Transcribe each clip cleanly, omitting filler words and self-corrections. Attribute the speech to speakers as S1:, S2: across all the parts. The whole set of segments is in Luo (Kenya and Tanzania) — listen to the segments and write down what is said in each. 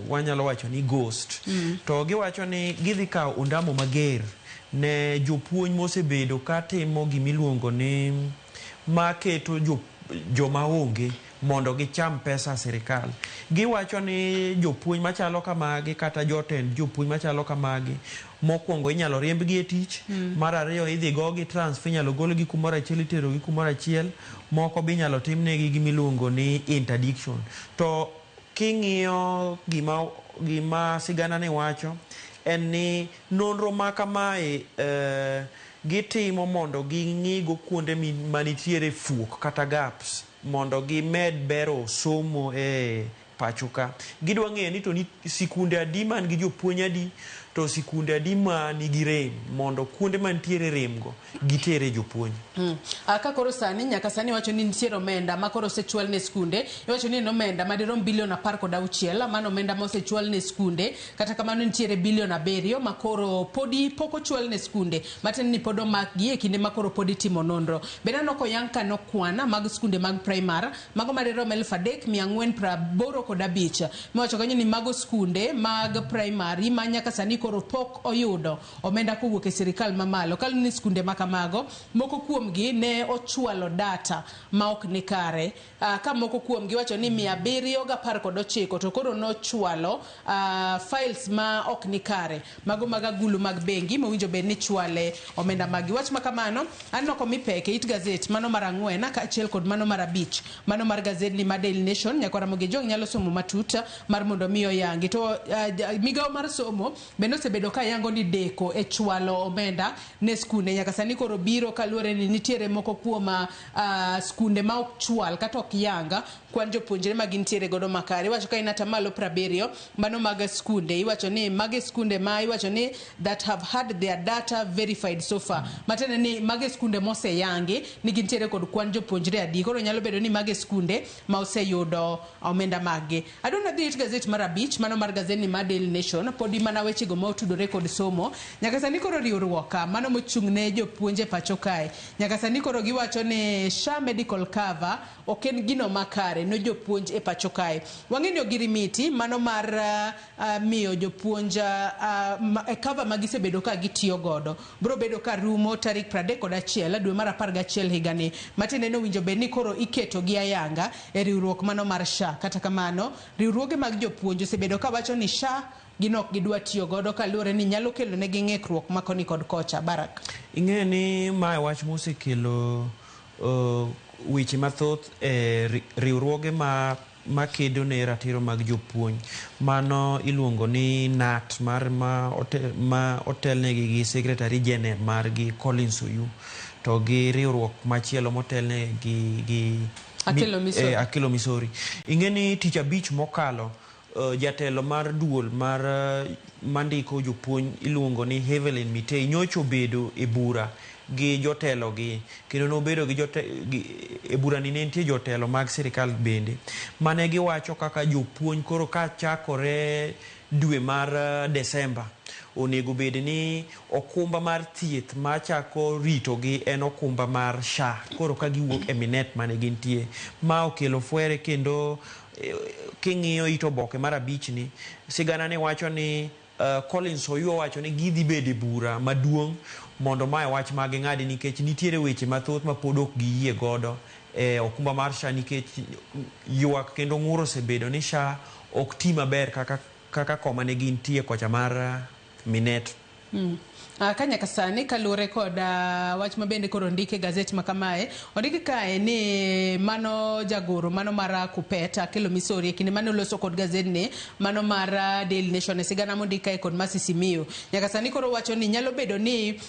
S1: wanyalo wacho ni ghost. To giwacho ni gidhi kawo ondamo mager ne jopuonj mosebedo ka timo gimiluongo ni maketo joma onge mondo gicham pesa sirikal. Giwacho ni jopuonj machalo kamagi kata jotend jopuonj machalo kamagi mokwongo inyalo riembgi e tich, mar ariyo idhi gogi transfer, inyalo golgi kumoro achiel iterogi kumoro achiel, moko be inyalo timnegi gimiluongo ni interdiction. To king'iyo gima sigana ni wacho en ni nonro ma kamae gitimo mondo ging'igo kuonde manitiere fuok kata gaps mondo gimed bero somo e pacho ka. Gidwa ng'eyo ni to ni sikunde adi man gi jopuonj adi to sikunde adi ma nigi rem mondo kuonde mantiere rem go gitere jopuonj.
S2: Ka koro sani nyaka sani iwacho ni nitiere omenda ma koro osechwal ne skunde, iwacho ni en omenda madirom bilion 16, mano omenda ma osechwal ne skunde. Kata kamano nitiere bilion 7 ma koro podi pok ochwal ne skunde, matiende ni pod omakgi e kinde ma koro pod itimo nonro. Bende aneno koyang ka nokwan mag skunde mag primar, mago madirom 3485, miwacho kanyo ni mago skunde mag primary ma nyaka sani koro pok oyudo omenda kowuok e sirikal mamalo. Kaluwore ni skunde ma kamago, moko kuomgi ne ochwalo data ma ok ni kare, ka moko kuomgi wacho ni 719 to koro nochwalo files ma ok ni kare, mago mag agulu mag bengi mowinjo bed ni chwale omenda magi. Wach ma kamano aneno komi pek e it gazet mano mar 4 kaachiel kod mano mar 5 mano mar gazedni mar Daily Nation. Nyaka Ramogi Ojwang nyalo somo matut mar mondo mi oyangi. To migawo mar somo bende osebedo ka yango ni deko e chwalo omenda ne skunde nyaka sani koro biro kaluwore ni nitiere moko kuom skunde ma ok chwal kata ok yang kwan jopuonjre ma gintiere godo makare. Iwacho ka en atamalo 70 mano mag skunde, iwacho ni mage skunde ma iwacho ni that have had their data verified so far, matiende ni mage skunde moseyangi ni gintiere kod kwan jopuonjre adi. Koro nyalo bedo ni mage skunde ma oseyudo omenda maggi. Adwa nadhi it gazet mar 5 mano mar gazet mar Daily Nation, podi mana wechego ma otudore kod somo. Nyaka sani koro riwruok mano mochung' ne jopuonj e pacho kae nyaka sani koro giwacho ni SHA medical cover ok en gino makare ne jopuonj e pacho kae. Wang'e ni ogirimiti mano mar miyo jopuonj cover ma gisebedo ka gitiyo godo biro bedo ka rumo tarik 31 dwe mar 11 higani, matiende ni owinjo bed ni koro iketo gi ayanga e riwruok mano mar SHA. Kata kamano riwruoge mag jopuonj osebedo ka wacho ni SHA gin ok gidwa tiyo godo kaluwore ni nyalo kelo negi ng'ikruok ma koni kod kocha. Barak,
S1: Ing'e ni mae wach mosekelo weche mathoth e riwruoge ma makedo ne ratiro mag jopuonj. Mano iluongo ni KNUT mar ma otelnegi gi Secretary General margi Collins Oyu to gi riwruok machielo motelnegi gi
S2: Akelo Misori.
S1: Akelo Misori. Ing'e ni tich abich mokalo jatelo mar duol mar mandiko jopuonj iluongo ni Evelyn Mitei nyocha obedo e bura gi jotelo gi kendo nobedo gi e bura ni ne nitie jotelo mag sirikal bende mane giwacho kaka jopuonj koro kachakore dwe mar Desemba onego bed ni okumba mar thieth machako ritogi en okumba mar SHA koro ka giwuok e minet mane gintie. Ma okelo fwere kendo king'iyo it oboke mar 5 ni sigana ni wacho ni Collins Oyu owacho ni gidhi bedo e bura maduong' mondo mae wach ma ging'adi nikech nitiere weche mathoth ma pod ok giyie godo e okumba mar SHA nikech ywak kendo ng'ur osebedo ni SHA ok ti maber kaka koma ne gintie kocha mar minet.
S2: Ka nyaka sani kaluwore kod wach ma bende koro ondiki e gazet ma kamae, ondiki kae ni mano jagoro mano mar Kupet Akelo Misori e kinde mane oloso kod gazedni mano mar Daily Nation e sigana mondik kae kod Mercy Simiyu. Nyaka sani koro wacho ni nyalo bedo ni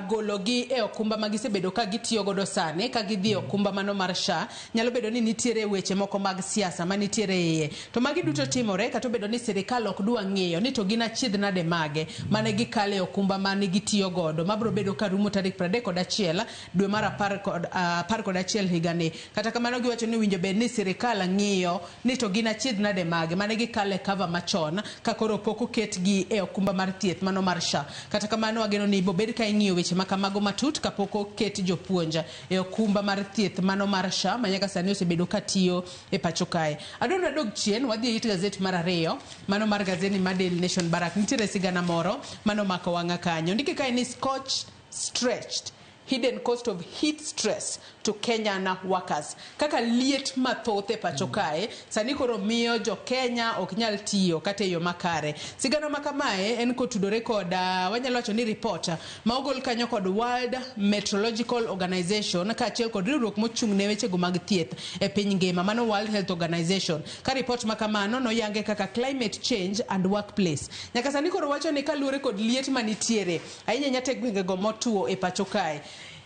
S2: gologi e okumba ma gisebedo ka gitiyo godo sani ka gidhi e okumba mano mar SHA nyalo bedo ni nitiere weche moko mag siasa manitiere iye. To magi duto timore kata obedo ni sirikal ok dwa ng'iyo ni to gin achiedh nade mage mane gikale okumba okumba mane gitiyo godo mabiro bedo ka rumo tarik 31 dwe mar 11 higani. Kata kamano giwacho ni winjo bed ni sirikal ng'iyo ni to gin achiedh nade mage mane gikale cover machon ka koro pok oketgi e okumba mar thieth mano mar SHA. Kata kamano wageno ni bobed ka ing'iyo weche ma kamago matut kapok oket jopuonj e okumba mar thieth mano mar SHA ma nyaka sani osebedo ka tiyo e pacho kae. Adwaro adog chien wadhi e it gazet mar ariyo mano mar gazeti mar Daily Nation Barak. Nitiere sigana moro mano mako wang'a kanyo. Ndike kae ni Scotch stretched hidden cost of heat stress to Kenyan workers. Kaka liet mathoth e pacho kae, sani koro miyo jo Kenya ok nyal tiyo kata e yo makare. Sigana ma kamae en kotudore kod wanyalo wacho ni report ma ogol kanyo kod World Meteorological Organization kaachiel kod riwruok mochung' ne wechego mag thieth e piny ngima, mano World Health Organization. Ka report ma kamano noyange kaka climate change and workplace. Nyaka sani koro wacho ni kaluwore kod liet manitiere, ahinya ahinya te gwengego motuo e pacho kae.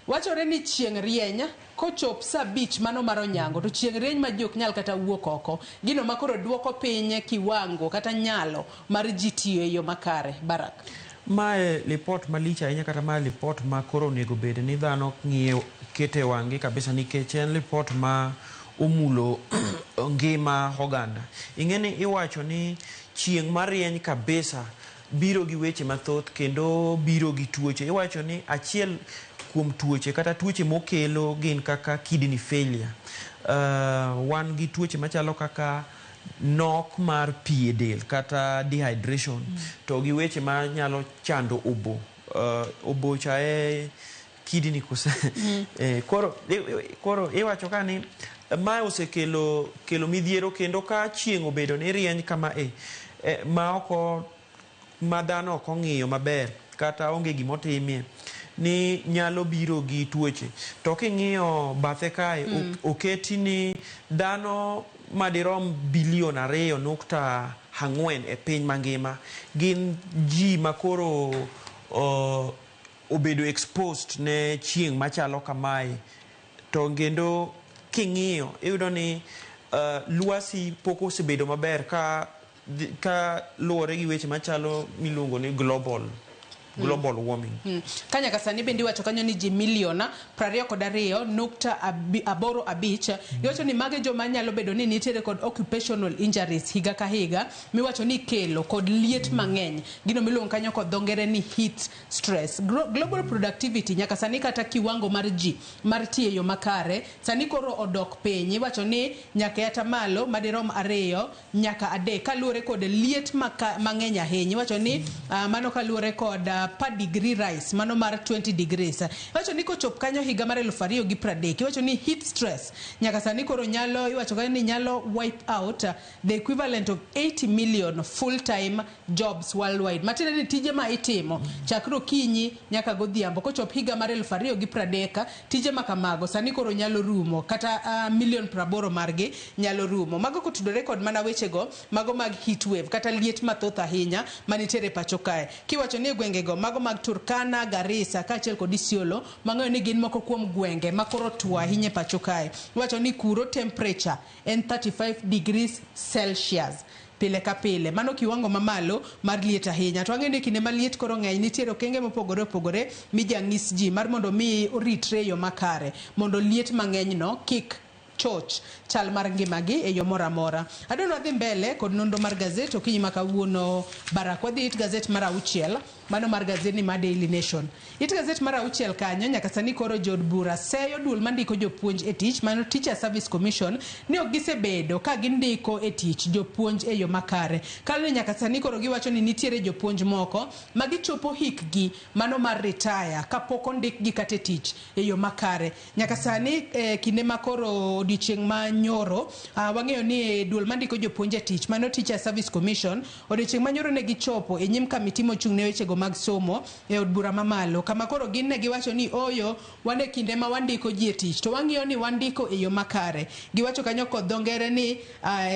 S2: Wachore ni chieng' rieny kochop saa abich mano mar onyango to chieng' rieny ma ji ok nyal kata wuok oko. Gino ma koro duoko piny kiwango kata nyalo mar ji tiyo e yo makare. Barak.
S1: Mae lipot malich ahinya kata mae lipot ma koro onego bed ni dhano ng'iyo kete wang'gi kabisa nikech en lipot ma omulo ngima oganda. Ing'e ni iwacho ni chieng' marieny kabisa biro gi weche mathoth kendo biro gi tuoche. Iwacho ni achiel kuom tuoche kata tuoche mokelo gin kaka kidney failure. Wan gi tuoche machalo kaka nok mar pi e del kata dehydration to gi weche manyalo chando obo. Obo cha e kidney kose. Koro iwacho ka ni mae osekelo kelo midhiero kendo ka chieng' obedo ni rieny kama ma oko ma dhano ok ong'iyo maber kata onge gimotimie ni nyalo biro gi tuoche. To king'iyo bathe kae oketi ni dhano madirom bilion 2.4 e piny mangima gin ji makoro obedo exposed ne chieng' machalo kamae. To kendo king'iyo iyudo ni lwasi pok osebedo maber ka luwore gi weche machalo miluongo ni global warming.
S2: Ka nyaka sani bende iwacho kanyo ni ji milion 22.85 iwacho ni mage joma nyalo bedo ni nitiere kod occupational injuries higa ka higa miwacho ni kelo kod liet mang'eny, gino miluongo kanyo kod dho ngere ni heat stress. Global productivity nyaka sani kata kiwango mar ji mar tiyo e yo makare sani koro odok piny, iwacho ni nyaka e atamalo madirom 2 nyaka 3 kaluwore kod liet mang'eny ahinya. Iwacho ni mano kaluwore kod per degree rise mano mar 20 degrees. Iwacho ni kochop kanyo higa mar 2030 iwacho ni heat stress nyaka sani koro nyalo, iwacho kanyo ni nyalo wipe out the equivalent of 80 million full time jobs worldwide. Matiende ni tije ma itimo chakre okinyi nyaka godhiambo kochop higa mar 2030 tije ma kamago sani koro nyalo rumo kata milion 80 margi nyalo rumo. Mago kotudore kod mana wechego mago mag heat wave kata liet mathoth ahinya manitiere pacho kae. Kiwacho ni gwengego mago mag Turkana, Garissa kaachiel kod Isiolo mang'eyo ni gin moko kuom gwenge makoro tuo ahinya e pacho kae. Iwacho ni kuro temperature en 35 degrees Celsius pile ka pile. Mano kiwango mamalo mar liet ahinya. To wang'eyo ni kinde ma liet koro ng'eny nitiere okenge mopogore opogore mijang'is ji mar mondo mi oritre e yo makare mondo liet mang'eny no kik choch chal mar ngimagi e yo moro amora. Adwaro wadhi mbele kod nonro mar gazet okinyi ma kawuono Barak. Wadhi it gazet mar 6 mano mar gazeti mar Daily Nation. It gazet mar 6 kanyo nyaka sani koro jood bura seyo duol mandiko jopuonj e tich mano Teacher Service Commission ni ok gisebedo ka gindiko e tich jopuonj e yo makare. Kaluwore nyaka sani koro giwacho ni nitiere jopuonj moko ma gichopo hikgi mano mar retire kapok ondikgi kata e tich e yo makare. Nyaka sani kinde ma koro odiochieng' ma nyoro wang'eyo ni duol mandiko jopuonj e tich mano Teacher Service Commission odiochieng' ma nyoro ne gichopo e nyim kamiti mochung' ne wechego mag somo e od bura mamalo kama koro gin ne giwacho ni oyo wan e kinde ma wandiko ji e tich to wang'iyo ni wandiko e yo makare. Giwacho kanyo kod dho ngere ni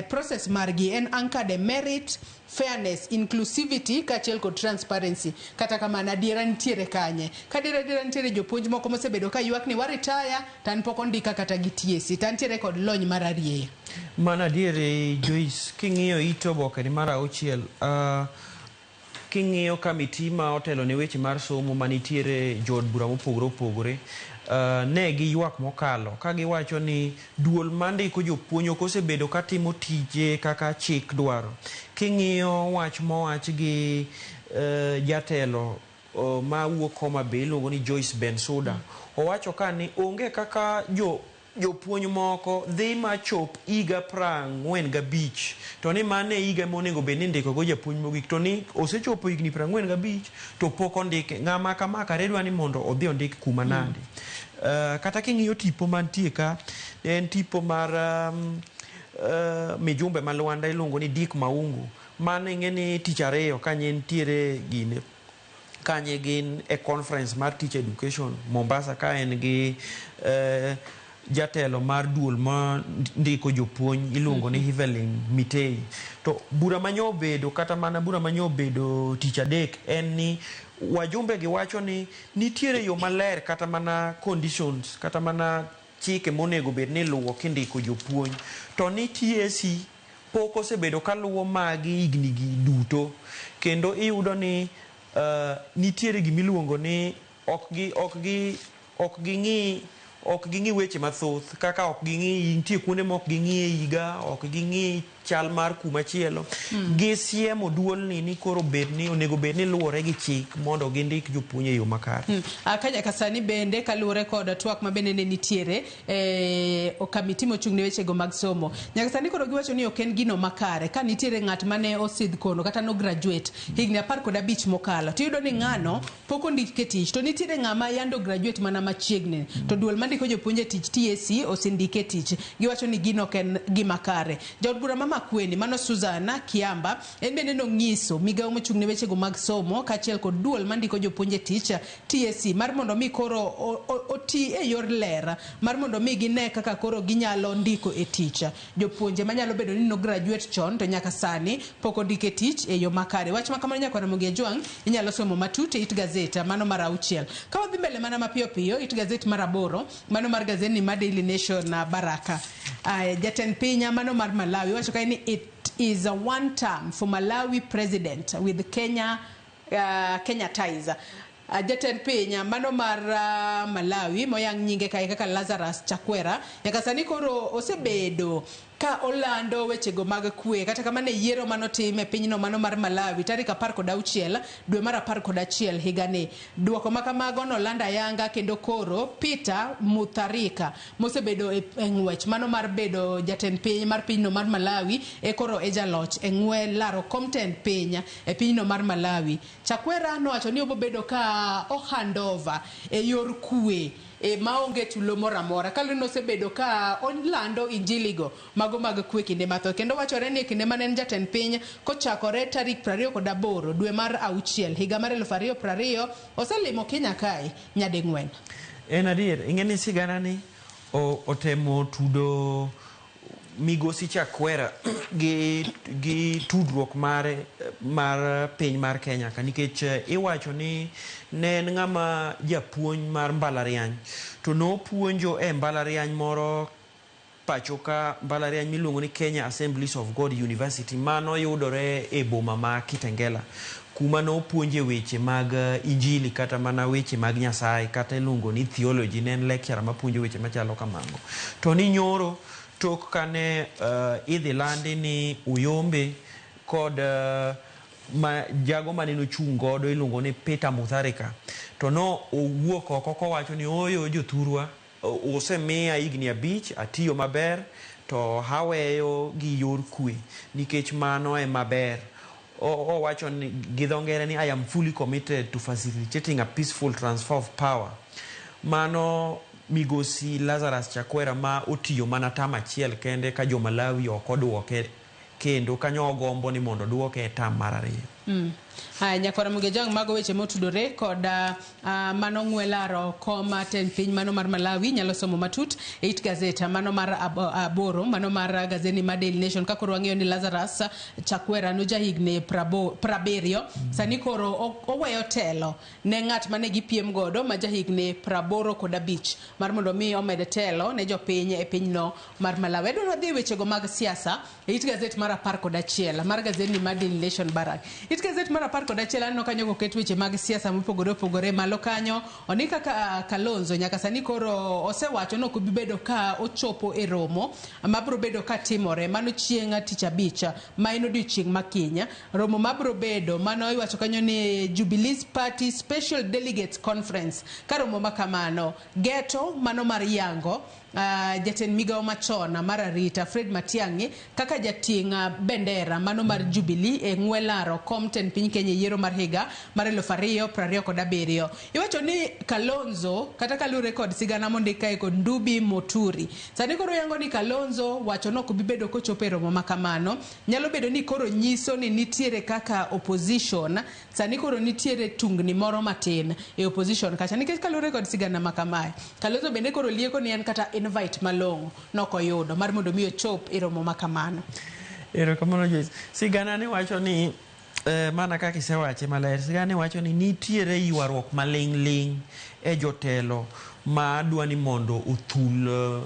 S2: process margi en anchored e merit, fairness, inclusivity kaachiel kod transparency. Kata kamano adiera nitiere kanye? Ka adiera nitiere jopuonj moko mosebedo ka ywak ni waritaya to an pok ondika kata gi TSC to antiere kod lony mar arieya.
S1: Mano adier Joyce, king'iyo it oboke ni mar 6 King'iyo kamiti ma otelo ne weche mar somo manitiere jood bura mopogore opogore, ne giywak mokalo ka giwacho ni duol mandiko jopuonj ok osebedo katimo tije kaka chik dwaro. King'iyo wach mowach gi jatelo ma wuok Homa Bay iluongo ni Joyce Bensuda, owacho ka ni onge kaka jopuonj moko dhi machop higa 45 to ni mano e higa monego bed ni indiko go japuonj mogik, to ni osechopo higni 45 to pok ondike. Ng'ama kama kare dwa ni mondo odhi ondik kuma nade? Kata king'iyo tipo mantie ka, en tipo mar mijumbe ma Lwanda iluongo ni Dick Maungu. Mano ing'e ni tich ariyo kanye nitiere gine kanye gin e conference mar teacher education Mombasa, ka en gi jatelo mar duol ma ndiko jopuonj iluongo ni Evelyn Mitei. To bura manyo obedo, kata mana bura manyo obedo tich adek, en ni wajumbe gi wacho ni nitiere yo maler kata mana conditions kata mana chike monego bed ni iluwo kindiko jopuonj, to ni TSC pok osebedo kaluwo magi higni gi duto, kendo iyudo ni nitiere gimiluongo ni ok ging'i weche mathoth, kaka ok ging'i, nitie kuonde ma ok ging'i e higa, ok ging'i chal mar kuma chielo. Gisiemo duolni ni koro bed ni onego bed ni luwore gi chik mondo gindik jopuonj e yo makare.
S2: Ka nyaka sani bende kaluwore kod twak ma bende ne nitiere e kamiti mochung' ne wechego mag somo, nyaka sani koro giwacho ni ok en gino makare ka nitiere ng'at mane osidh kono kata no graduate higni 15 mokalo, tiyudo ni ng'ano pok ondik e tich, to nitiere ng'ama yando graduate mana machiegni to duol mandiko jopuonj e tich TSC osendike e tich. Giwacho ni gino ok en gima kare. Jaod bura ma Makueni mano Susan Kiamba en bende nong'iso migawo mochung' ne wechego mag somo kaachiel kod duol mandiko jopuonj e tich TSC mar mondo mi koro oti e yor ler mar mondo mi gine kaka koro ginyalo ndiko e tich jopuonje manyalo bedo ni no graduate chon to nyaka sani pok ondik e tich e yo makare. Wach ma kamano, nyakwar Ramogi Ajwang', inyalo somo matut e it gazet mano mar 6. Ka wadhi mbele mana mapiyo piyo, it gazet mar 8 mano mar gazetni mar Daily Nation, Baraka. Aya, jatend piny mano mar Malawi wacho kae ni it is a one term for Malawi president with Kenya ties. Jatend piny mano mar Malawi moyang nyinge kae kaka Lazarus Chakwera nyaka sani koro osebedo ka olando wechego mag kwe, kata kamano e yiero manotim e pinyno mano mar Malawi tarik 16 dwe mar 11 higani, duoko ma kamago nolando ayanga, kendo koro Peter Mutharika mosebedo e ng'wech mano mar bedo jatend piny mar pinyno mar Malawi e koro e jaloch e ng'we laro kom tend piny e pinyno mar Malawi. Chakwera nowacho ni obobedo ka o handover e yor kwe e maonge tulo moro amora, kaluwore ni osebedo ka olando injiligo mago mag kwe kinde mathoth, kendo wachore ni e kinde mane en jatend piny kochakore tarik 28 dwe mar 6 higa mar 2020 oselimo Kenya kae nyading'wen.
S1: En adier, ing'e ni sigana ni otemo tudo migosi Chakwera gi tudruok mare mar piny mar Kenya ka, nikech iwacho ni ne en ng'ama japuonj mar mbalariany, to nopuonjo e mbalariany moro pacho ka, mbalariany miluongo ni Kenya Assemblies of God University mano yudore e boma ma Kitengela, kuma nopuonje weche mag injili kata mana weche mag Nyasaye kata iluongo ni theology. Ne en lecturer mapuonjo weche machalo kamago. To ni nyoro tok kane idhi landi ni Uyombe kod ma jago mane nochung' godo iluongo ni Peter Mutharika, to no owuok oko kowacho ni oyo jothurwa, osemiya higni 5 atiyo maber, to aweyo gi yor kwe nikech mano ema ber. Owacho ni gi dho ngere ni "I am fully committed to facilitating a peaceful transfer of power." Mano migosi Lazarus Chakwera ma otiyo mana tam achiel kende ka jo Malawi ok oduoke kendo kanyo ogombo ni mondo oduoke e tam mar ariyo.
S2: Haya, nyakwara Mugejang, mago weche motudore kod mano ng'we laro kom tend piny mano mar Malawi. Nyalo somo matut e it gazeta mano mar 8 mano mar gazeti mar Daily Nation. Ka koro wang'eyo ni Lazarus Chakwera no jahigni 70 sani koro oweyo telo ne ng'at mane gipiem godo ma jahigni 85 mar mondo mi omed telo ne jopiny e pinyno mar Malawi. Adwaro dhi e wechego mag siasa e it gazet mar 11 mar gazeti mar Daily Nation, Barak. It Lit gazet mar 11 aneno kanyo koket weche mag siasa mopogore opogore malo kanyo. Ondik kaka Kalonzo nyaka sani koro osewacho ni ok obi bedo ka ochopo e romo mabiro bedo ka timore mano chieng' tich abich ma en odiochieng' ma kiny. Romo mabiro bedo mano iwacho kanyo ni Jubilee Party Special Delegates Conference. Ka romo ma kamano geto mano mar yango jatend migawo machon mar arita Fred Matiang'i kaka jating' bendera mano mar Jubilee e ng'we laro kom tend piny Kenya e yiero mar higa mar 2027. Iwacho ni Kalonzo kata kaluwore kod sigana mondik kae kod Ndubi Moturi. Sani koro yango ni Kalonzo wacho ni ok obi bedo kochopo e romo ma kamano. Nyalo bedo ni koro nyiso ni nitiere kaka opposition sani koro nitiere tungni moro matin e opposition kacha nikech kaluwore kod sigana ma kamae. Kalonzo bende koro lieko ni en kata invite malong'o nokoyudo mar mondo mi ochop e romo ma kamano.
S1: Erokamano Joyce. Sigana ni wacho ni mana kaka isewache maler, sigana ni wacho ni nitiere ywaruok maling' ling' e jotelo ma dwa ni mondo othul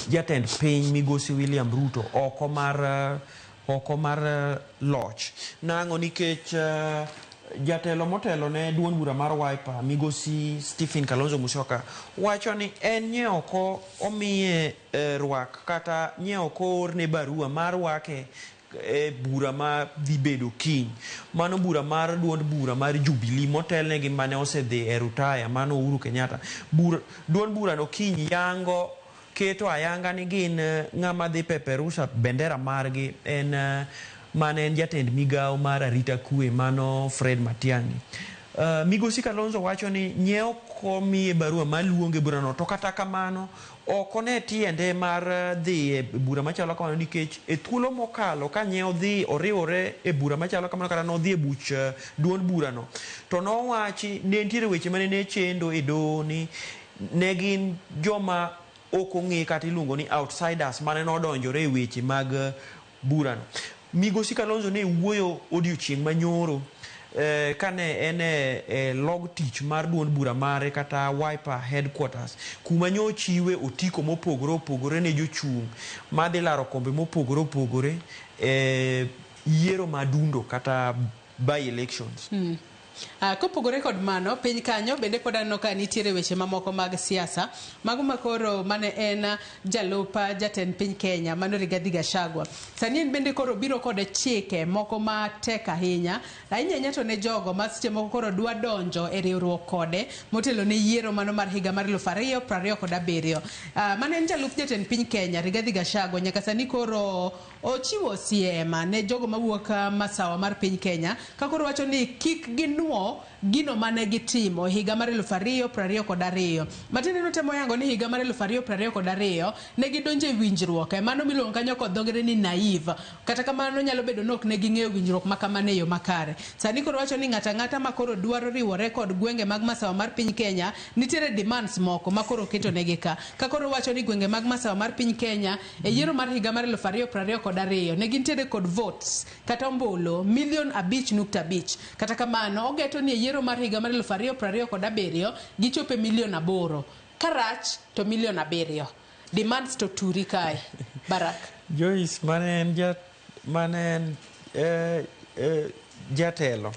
S1: jatend piny migosi William Ruto oko mar loch. Nang'o? Nikech jatelo motelo ne duond bura mar Wiper migosi Stephen Kalonzo Musyoka wacho ni en nye oko omiye rwak kata nye ok oorne barua mar rwake e bura ma dhi bedo kiny. Mano bura mar duond bura mar Jubilee motelne gi mane osedhi e rutaya mano Uhuru Kenyatta. Duond bura no kiny yango keto ayanga ni gin ng'ama dhi peperusha bendera margi en mane en jatend migawo mar arita kwe mano Fred Matiang'i. Migosi Kalonzo wacho ni nye ok omiye barua maluonge e burano, to kata kamano ok one tiende mar dhi e bura machalo kamano, nikech e thuolo mokalo ka nye odhi oriwore e bura machalo kamano kata nodhi e buch duond burano, to nowachi ne nitiere weche mane ne chendo e doho ni ne gin joma ok ong'e kata iluongo ni outsiders mane nodonjore e weche mag burano. Migosi Kalonzo ne wuoyo odiochieng' manyoro kane en e log tich mar duond bura mare kata Wiper headquarters, kuma nyochiwe otiko mopogore opogore ne jochung' madhi laro kombe mopogore opogore e yiero madundo kata by elections.
S2: Kopogore kod mano, piny kanyo bende pod aneno ka nitiere weche mamoko mag siasa mago makoro mane en jalup jatend piny Kenya mano Rigathi Gachagua. Sani en bende koro biro kod chike moko matek ahinya ahinya ahinya to ne jogo ma seche moko koro dwa donjo e riwruok kode motelo ne yiero mano mar higa mar 2027. Mane en jalup jatend piny Kenya Rigathi Gachagua nyaka sani koro ochiwo siem ne jogo mawuok masawa mar piny Kenya ka koro wacho ni kik ginuo gino mane gitimo e higa mar 2022. Matiende notemo yango ni higa mar 2022 ne gidonjo e winjruok mano miluongo kanyo kod dho ngere ni naive. Kata kamano nyalo bedo ni ok ne ging'eyo winjruok ma kamano e yo makare. Sani koro wacho ni ng'ato ang'ata ma koro dwaro riwore kod gwenge mag masawa mar piny Kenya nitiere demands moko ma koro oketo negi ka. Ka koro wacho ni gwenge mag masawa mar piny Kenya e yiero mar higa mar 2022 ne gintiere kod votes kata ombulu milion 5.5. Kata kamano ogeto ni e yiero mar higa mar 2027 gichopo e milion 8. Karach to milion 7. Demands to turi kae. Barak.
S1: Joyce, mane en jatelo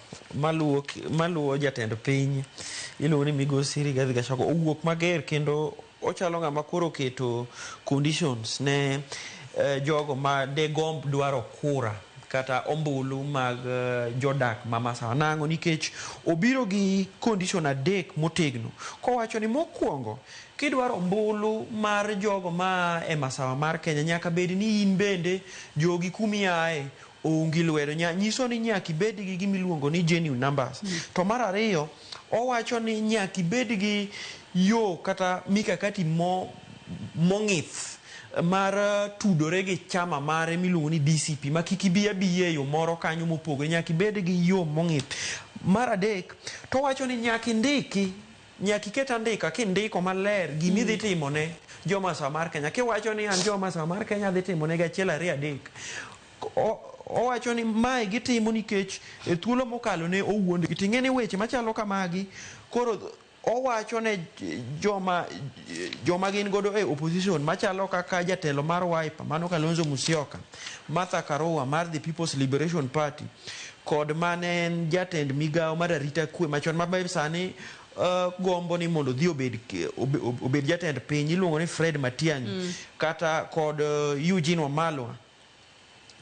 S1: maluwo jatend piny iluongo ni migosi Rigathi Gachagua owuok mager kendo ochalo ng'ama koro oketo conditions ne jogo ma degomb dwaro kura kata ombulu mag jodak ma Masawa. Nang'o? Nikech obiro gi condition adek motegno kowacho ni mokwongo, kidwaro ombulu mar jogo ma e masawa mar Kenya, nyaka bed ni in bende jogi kumiaye oungi lwedo. Nyiso ni nyaka ibed gi gimiluongo ni genuine numbers. To mar ariyo, owacho ni nyaka ibed gi yo kata mikakati mong'ith mar tudore gi chama mare miluongo ni DCP, ma kik ibi abiya e yo moro kanyo mopogore, nyaka ibed gi yo mong'ith. Mar adek, to owacho ni nyaka indiki, nyaka iket andika kindiko maler gimidhi timo ne jomasawa mar Kenya, kiwacho ni an jomasawa mar Kenya adhi timo negi achiel, ariyo, adek. Owacho ni mae gitimo nikech e thuolo mokalo ne owuondgi. Ting'e ni weche machalo kamagi koro Owacho ne joma gin godo e opposition machalo kaka jatelo mar Wiper mano Kalonzo Musyoka, Martha Karua mar the People's Liberation Party kod mane en jatend migawo mar arita kwe machon maber sani gombo ni mondo odhi obed jatend piny iluongo ni Fred Matiang'i kata kod Eugene Wamalwa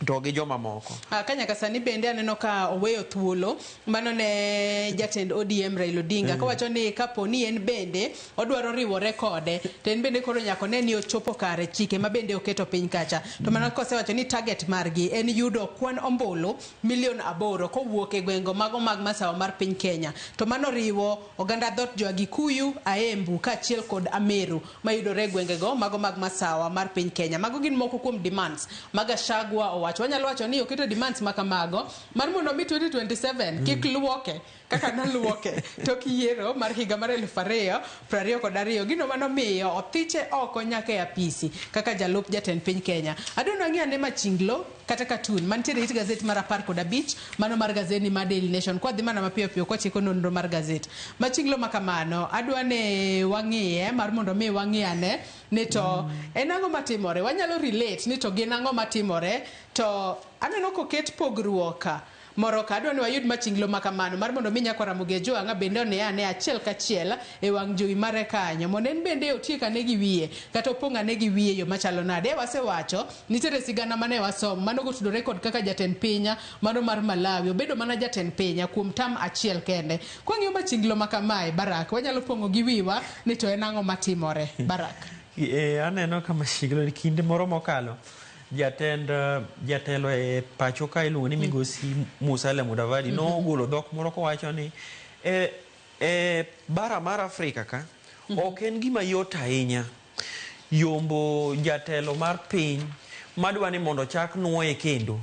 S1: to gi joma moko.
S2: Ka nyaka sani bende aneno ka oweyo thuolo mano ne jatend ODM Raila Odinga kowacho ni kapo ni en bende odwaro riwore kode to en bende koro nyaka one ni ochopo kare chike ma bende oketo piny kacha to mano kosewacho ni target margi en yudo kwan ombulu milion 8 kowuok e gwengo mago mag masawa mar piny Kenya to mano riwo oganda dhot jo Agikuyu, Aembu kaachiel kod Ameru mayudore e gwengego mago mag masawa mar piny Kenya. Mago gin moko kuom demands ma Gachagua owacho. Wanyalo wacho ni oketo demands ma kamago mar mondo mi 2027 kik luoke kaka noluoke tok yiero mar higa mar 2022. Gino manomiyo othiche oko nyaka e apisi kaka jalup jatend piny Kenya. Adwa ni wang'i ane machinglo kata cartoon mantiere it gazet mar 15 mano mar gazeti mar Daily Nation. Kwadhi mana mapiyo piyo kwatieko nonro mar gazet. Machinglo ma kamano adwa ni wang'iye mar mondo mi wang'i ane ni to en ang'o matimore. Wanyalo relate ni to gin ang'o matimore to aneno koket pogruok ka moro ka adwa ni wayud machinglo ma kamano mar mondo mi nyakwa Ramogi Ajwang'a bende one ane achiel kachiel e wang' jowi mare kanyo mondo en bende otiek ane gi wiye kata opong' ane gi wiye yo machalo nade. Wasewacho nitiere sigana mane wasomo mano kotudore kod kaka jatend piny mano mar Malawi obedo mana jatend piny kuom tam achiel kende. Kwang'iyo machinglo ma kamae Barak wanyalo pong'o gi wiwa ni to en ang'o matimore Barak.
S1: Aneno ka machinglo ni kinde moro mokalo jatend jatelo e pacho ka iluongo ni migosi Musalia Mudavadi nogolo dhok moro kowacho ni e bara mar Afrika ka ok en gima yot ahinya yombo jatelo mar piny madwa ni mondo ochak nuoye kendo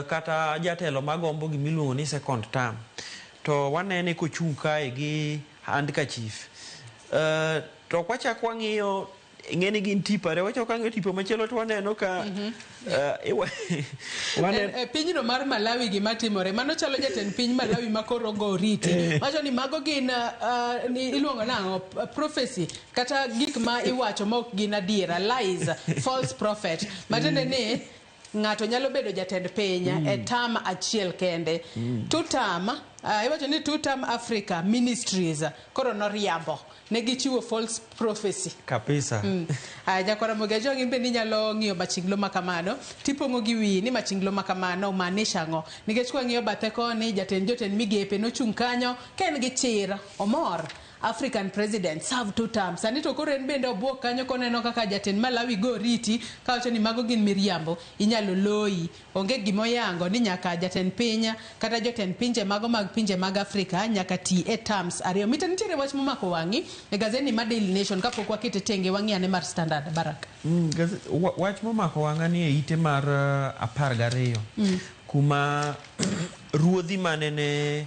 S1: kata jatelo magombo gimiluongo ni second term to wanene kochung' kae gi handkerchief to kwachak wang'iyo ing'eni gin tipo ariyo wachako wang'iyo tipo machielo to waneno ka
S2: E pinyno mar Malawi gima timore mano chalo jatend piny Malawi ma koro go oriti wacho ni mago gin iluongo nang'o prophecy kata gik ma iwacho ma ok gin adiera, lies, false prophet, matiende ni ng'ato nyalo bedo jatend piny e term achiel kende. Two term, iwacho ni two term Africa ministries koro noriambo ne gichiwo false prophecy
S1: kabisa.
S2: Aya, nyakwar Ramogi Ajwang' in bende inyalo ng'iyo machinglo ma kamano tipong'o gi wiyi ni machinglo ma kamano maanisha ang'o nikech kwang'iyo bathe koni jatend jotend migepe nochung' kanyo ka en gi chir omor African president serve two terms. Sani to koro en bende obuok kanyo koneno kaka jatend Malawi go oriti kawacho ni mago gin miriambo inyalo loyi onge gimoyango ni nyaka jatend piny kata jotend pinje mago mag pinje mag Afrika nyaka ti e terms ariyo. Mita nitiere wach momako wang'i e gazeti mar Daily Nation kapok wakete tenge wang'i ane mar Standard Barak.
S1: Wach momako wang'a ni e ite mar 12 kuma ruodhi manene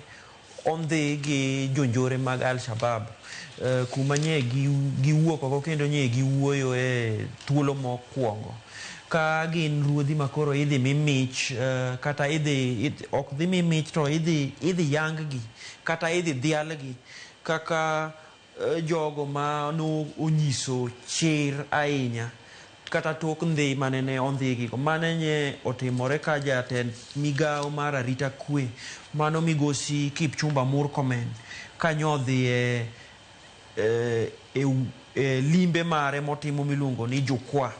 S1: ondhi gi jonjore mag Al-Shabaab kuma nye giwuok oko kendo nye giwuoyo e thuolo mokwongo ka gin ruodhi ma koro idhi mi mich kata idhi ok dhi mi mich to idhi yang gi kata idhi dhial gi kaka jogo ma no onyiso chir ahinya kata tok ndhi manene ondhigigo. Mane nye otimore ka jatend migawo mar arita kwe mano migosi Kipchumba Murkomen kanyo odhi e limbe mare motimo miluongo ni Jukwaa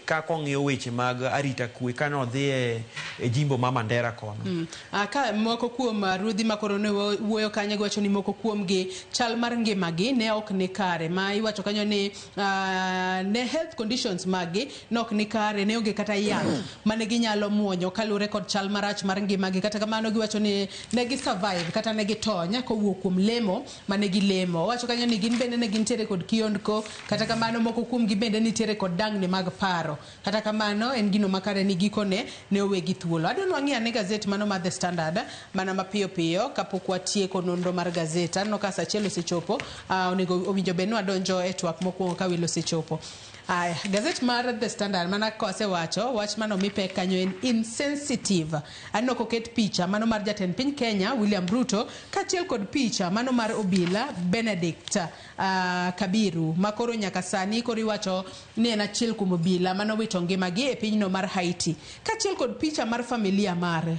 S1: kaka ong'iyo weche mag arita kwe kane odhi e jimbo ma Mandera kono.
S2: Ka moko kuom ruodhi ma koro ne wuoyo kanyo giwacho ni moko kuom gi chal mar ngimagi ne ok ni kare ma iwacho kanyo ni ne health conditions maggi ne ok ni kare ne onge kata yath mane ginyalo muonyo kaluwore kod chal marach mar ngimagi. Kata kamano giwacho ni ne gi survive kata ne gitony kowuok kuom lemo mane gilemo. Owacho kanyo ni gin bende ne gintiere kod kiondko kata kamano moko kuom gi bende nitiere kod dangni mag paro. Kata kamano en gino makare ni gikone ne owegi thuolo. Adwa ni wang'i ane gazet mano mar The Standard mana mapiyo piyo kapok watieko nonro mar gazet. Aneno ka saa achiel osechopo, onego owinjo bed ni wadonjo e twak mokwongo ka welo osechopo. Aya, gazet mar The Standard mana kosewacho wach mano mi pek kanyo en insensitive. Aneno koket picha mano mar jatend piny Kenya William Ruto kaachiel kod picha mano mar obila Benedict Kabiru ma koro nyaka sani koro iwacho ni en achiel kuom obila manowito ngimagi e pinyno mar Haiti. Kaachiel kod picha mar familia mare.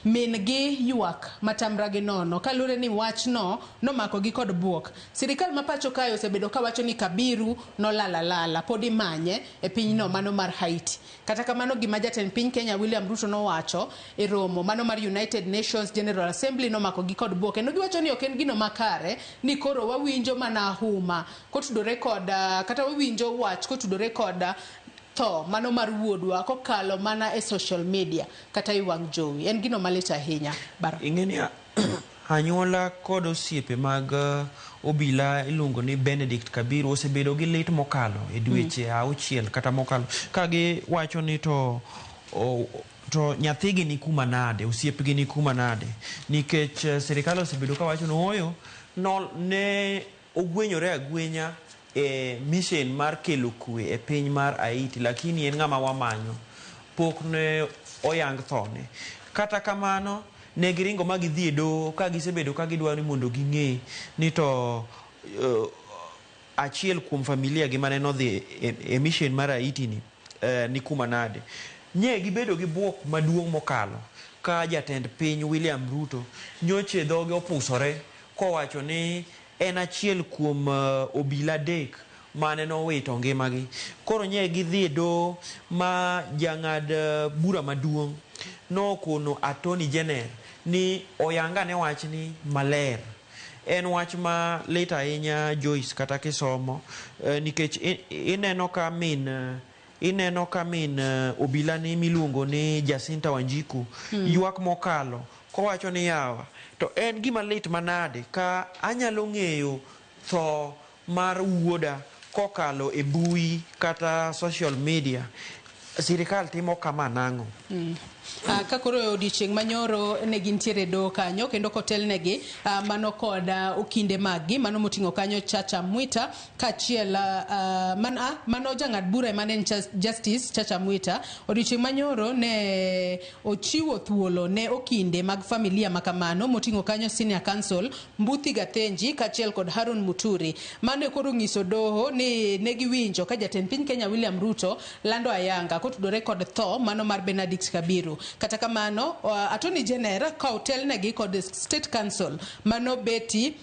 S2: Min gi ywak matamra gi nono kaluwore ni wachno nomakogi kod buok. Sirikal ma pacho kae osebedo kawacho ni Kabiru nolal alala, pod imanye e pinyno mano mar Haiti. Kata kamano gima jatend piny Kenya William Ruto nowacho e romo mano mar United Nations General Assembly nomakogi kod buok. Kendo giwacho ni ok en gino makare ni koro wawinjo mana huma kotudore kod kata wawinjo wach kotudore kod tho mano mar wuodwa kokalo mana e social media kata e wang' jowi. En gino malit ahinya. Bara.
S1: Ing'eni anyuola kod osiepe mag obila iluongo ni Benedict Kabiru osebedo gi lit mokalo e dweche auchiel kata mokalo ka giwacho ni to nyathigi ni kuma nade, osiepgi ni kuma nade, nikech sirikal osebedo kawacho ni ooyo ne ogwenyore agwenya e mission mar kelo kwe e piny mar Haiti, lakini en ng'ama wamanyo pok ne oyang thone. Kata kamano ne giringo ma gidhi e doho ka gisebedo ka gidwaro ni mondo ging'e ni to achiel kuom familia gi mane nodhi e mission mar Haiti ni ni kuma nade. Nye gibedo gi buok maduong' mokalo ka jatend piny William Ruto nyoche dhoge opusore kowacho ni en achiel kuom obila adek mane nowito ngimagi. Koro nye gidhi e doho ma jang'ad bura maduong' nokono Attorney General ni oyangane wachni maler. En wach ma lit ahinya Joyce kata kisomo nikech ineno ka min ineno ka min obila ni miluongo ni Jacinta Wanjiku ywak mokalo kowacho ni yawa to en gima lit manade ka anyalo ng'eyo tho mar wuoda kokalo e mbui kata social media. Sirikal timo kama nang'o?
S2: Ka koro e odiochieng' manyoro ne gintiere e doho kanyo kendo kotelnegi mano kod okinde maggi mano moting'o kanyo Chacha Mwita kaachiel mano jang'ad bura mane en Justice Chacha Mwita. Odiochieng' manyoro ne ochiwo thuolo ne okinde mag familia makamano moting'o kanyo Senior Counsel Mbuthi Gathenji kaachiel kod Harun Muturi. Mano koro ng'iso doho ni ne giwinjo ka jatend piny Kenya William Ruto lando ayanga kotudore kod tho mano mar Benedict Kabiru. Kata kamano, Attorney General ka otelnegi kod State Counsel mano Betty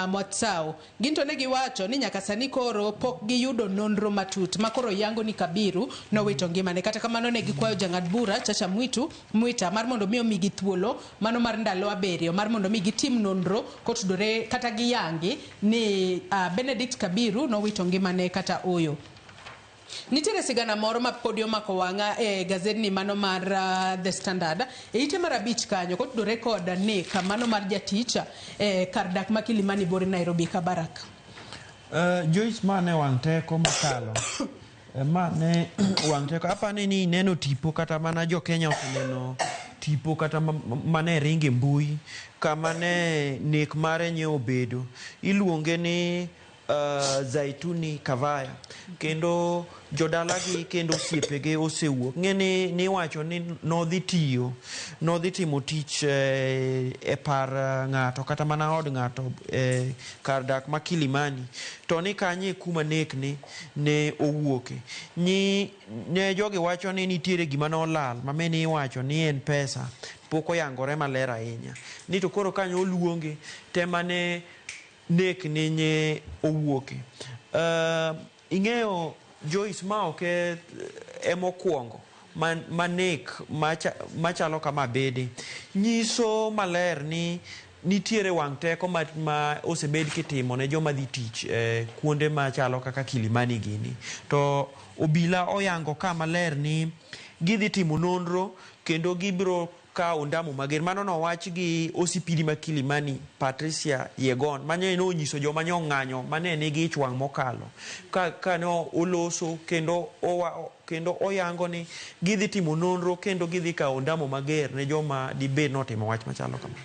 S2: Mwatsau. Ginto ne giwacho ni nyaka sani koro pok giyudo nonro matut ma koro yango ni Kabiru nowito ngimane. Kata kamano ne gikwayo jang'ad bura Chacha Mwita mar mondo mi omigi thuolo mano mar ndalo 7 mar mondo mi gitim nonro kotudore kata giyangi ni Benedict Kabiru nowito ngimane kata oyo. Nitiere sigana moro ma podi omako wang'a e gazetni mano mar The Standard e ite mar 5 kanyo kotudore kod nek mano mar jatich e kar dak ma Kilimani bore Nairobi Kabarak.
S1: Joyce mane wang' teko mokalo. Mane wang' teko apani ni neno tipo kata mana jo Kenya oseneno tipo kata mane ringe mbui kama ne nek mare nye obedo. Iluonge ni Zaituni Kavaya kendo jodalagi kendo osiepege osewuok. Ng'e ni iwacho ni nodhi tiyo, nodhi timo tich e par ng'ato kata mana od ng'ato e kar dak ma Kilimani to ni kanye kuma nek ni ne owuoke. Ne jogi wacho ni nitiere gima nolal ma mene iwacho ni en pesa pok oyangore maler ahinya. Ni to koro kanyo oluonge tema ne nek ni nye owuoke. Ing'eyo Joyce ma ok emokwongo ma nek machalo kama bede nyiso maler ni nitiere wang' teko ma osebed kitimo ne joma dhi tich kuonde machalo kaka Kilimani gini. To obila oyango ka maler ni gidhi timo nonro kendo gibiro kawo ondamo mager. Mano nowach gi OCPD ma Kilimani Patricia Yegon mane nonyiso joma ne ong'anyo mane nigi ich wang' mokalo ka ne oloso kendo kendo oyango ni gidhi timo nonro kendo gidhi kawo ondamo mager ne joma dibed notimo wach machalo kama.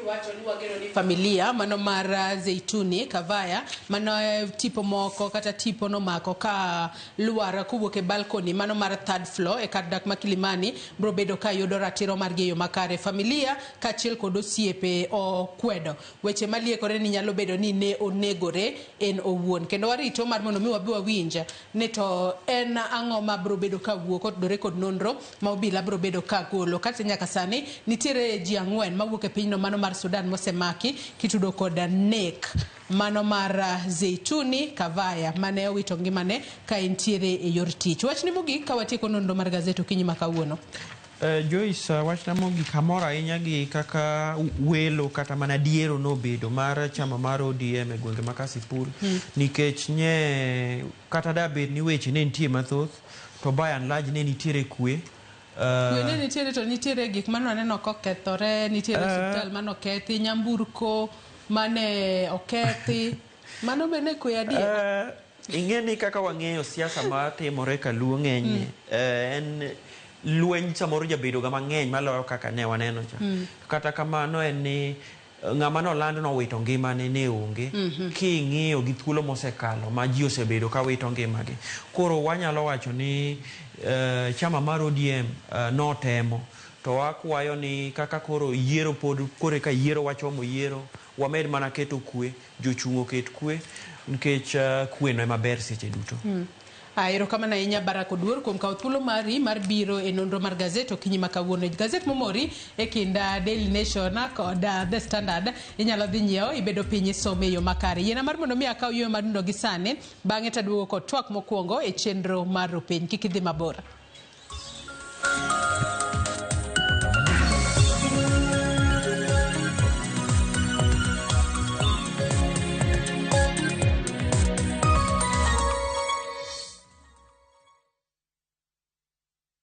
S2: kiwacho ni wageno ni familia mano mar Zeituni Kavaya mano tipo moko kata tipo nomako ka lwar kowuok e balcony mano mar third floor e kar dak ma Kilimani biro bedo ka yudo ratiro margi e yo makare. Familia kaachiel kod osiepe okwedo weche maliekore ni nyalo bedo ni ne onegore en owuon. Kendo warito mar mondo mi wabi wawinj ni to en ang'o ma biro bedo ka wuok kotudore kod nonro ma obila biro bedo ka golo. Kata nyaka sani nitiere ji ang'wen mawuok e pinyno mano mar Sudan mosemaki kitudo kod nek mano mar Zeituni Kavaya mane owito ngimane ka entiere e yor tich. Wachni mogik ka watieko nonro mar gazet okinyi ma kawuono.
S1: Joyce, wachna mogik amor ahinya gi kaka welo kata mana diero nobedo mar chama mar ODM e gwenge ma Kasipul nikech nye kata da bed ni weche ne nitie mathoth to by and large ne nitiere kwe.
S2: Kwe ne nitiere to nitiere gik mane waneno kokethore, nitiere osiptal mane okethi, nyamburko mane okethi. Mano be ne kwe adier?
S1: Ing'e ni kaka wang'eyo siasa matimore kaluo ng'enyne en lweny samoro jabedo ga mang'eny maloyo kaka ne waneno cha. Kata kamano en ni ng'ama noland nowito ngimane ne onge king'iyo gi thuolo mosekalo ma ji osebedo ka wito ngimagi. Koro wanyalo wacho ni chama mar ODM notemo to wakwayo ni kaka koro yiero pod kore ka yiero wachomo yiero wamed mana keto kwe, jochung' oket kwe nikech kwe no ema ber seche duto.
S2: Erokamano ahinya Barak Oduor kuom kawo thuolo mari mar biro e nonro mar gazet okinyi ma kawuono. Gazet momori e kind Daily Nation kod The Standard inyalo dhi nyiewo ibedo piny isome e yo makare. Yiena mar mondo mi akaw yueyo mar dundo gi sani bang'e taduogo kod twak mokwongo e chenro mar Rupiny. Kik idhi mabor.